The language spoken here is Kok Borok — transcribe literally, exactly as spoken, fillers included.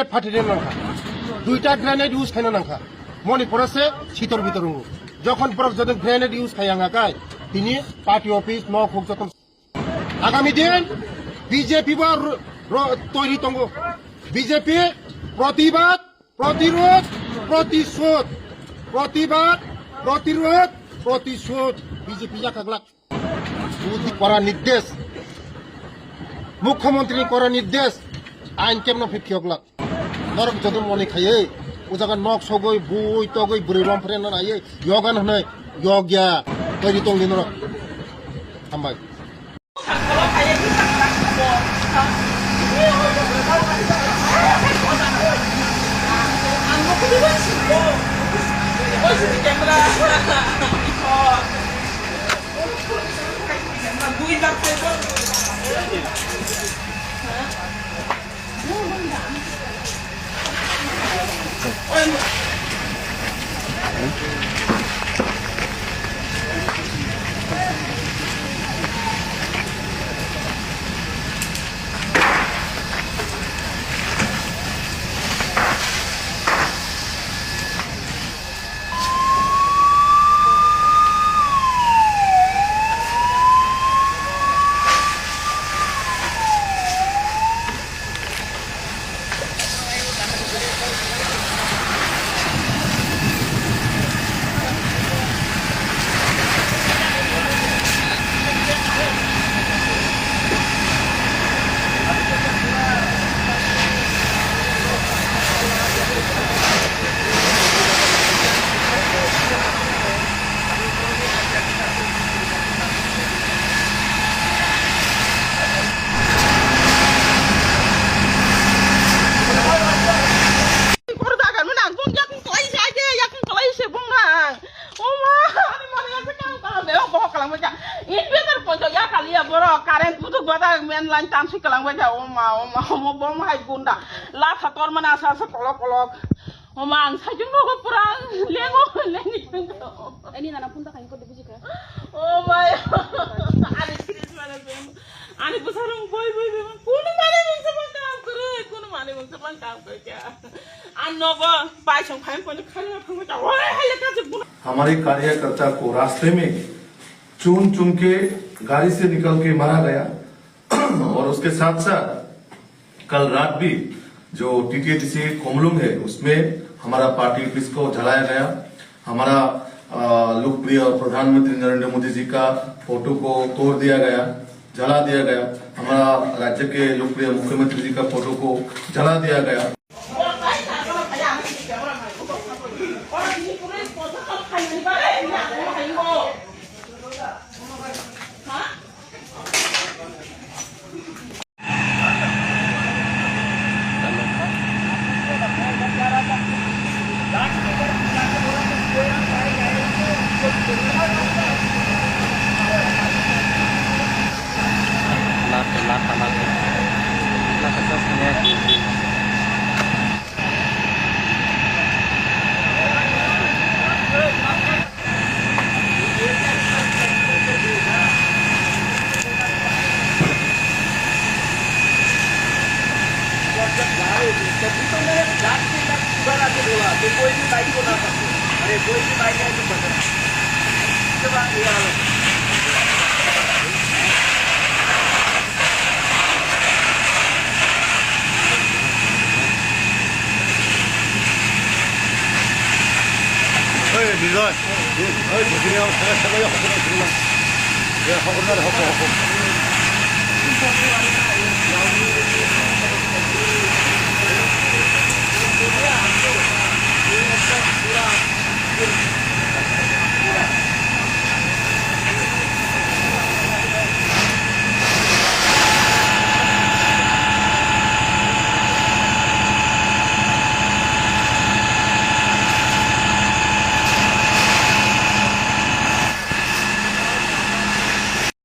Phatire nangkha. Duita grenade use khaina nangkha. Moni pore se sitor bitor wngo. Jokhon borok joto grenade use khaya wngkha kai, tini party office, nok huk joto. Agami din B J P bo ro-, ro-, toiri tongo. B J P protibad, protirod, protisod. Protibad, protirod, protisod. B J P yakha glak. Modi kora nirdesh, Mukhyamantri ni kora nirdesh, ain kemno phikhiyoglak. Norok joto moni khaiwi, o jaga nok sogwi, bui togwi, bwrwi romphre no naiwi, yogan hwnwi, yogya, toiri tongdi norok. Hambai. Boro dagar mani ang bung yakung kwlai se, aide yakung kwlai se bung ang. O ma, ani mani ang se kam kalam de, o bohok kalam kha. Inverter poito ya kali ya boro, current putuk bata main line tan sui kalam kha. O ma, o ma, o ma, bom hai gunda. La sator mani asa asa kolok kolok. O ma, ang sajung rogo pura lengo, lengi. Ani nana phone ta khain ko de buji kha. O ma, ani Christmas. Ani bwsarok boi boi boi kunu manwi mungsa pang kam kwrwi, kunu manwi mungsa pang kam kwrwi kha. Ani nogo paisong phaim poni khari ma phangwi ta, oi hai le kaje buna. हमारे कार्यकर्ता को रास्ते में चुन चुन के गाड़ी से निकल के मारा गया। और उसके साथ साथ कल रात भी जो टीटीएडीसी कोमलुंग है, उसमें हमारा पार्टी ऑफिस को जलाया गया। हमारा, अ, लोकप्रिय प्रधानमंत्री नरेंद्र मोदी जी का फोटो को तोड़ दिया गया, जला दिया गया। हमारा राज्य के लोकप्रिय मुख्यमंत्री जी का फोटो को जला दिया गया। जब भी तो मैंने जाट के साथ पूरा रात बोला कि कोई भी बाइक को ना पकड़े। अरे कोई भी बाइक है तो पकड़। इसके बाद ये हालत। Hey, Bijoy. Hey, Bijoy. Hey, Bijoy. Hey, Bijoy. Hey, Bijoy.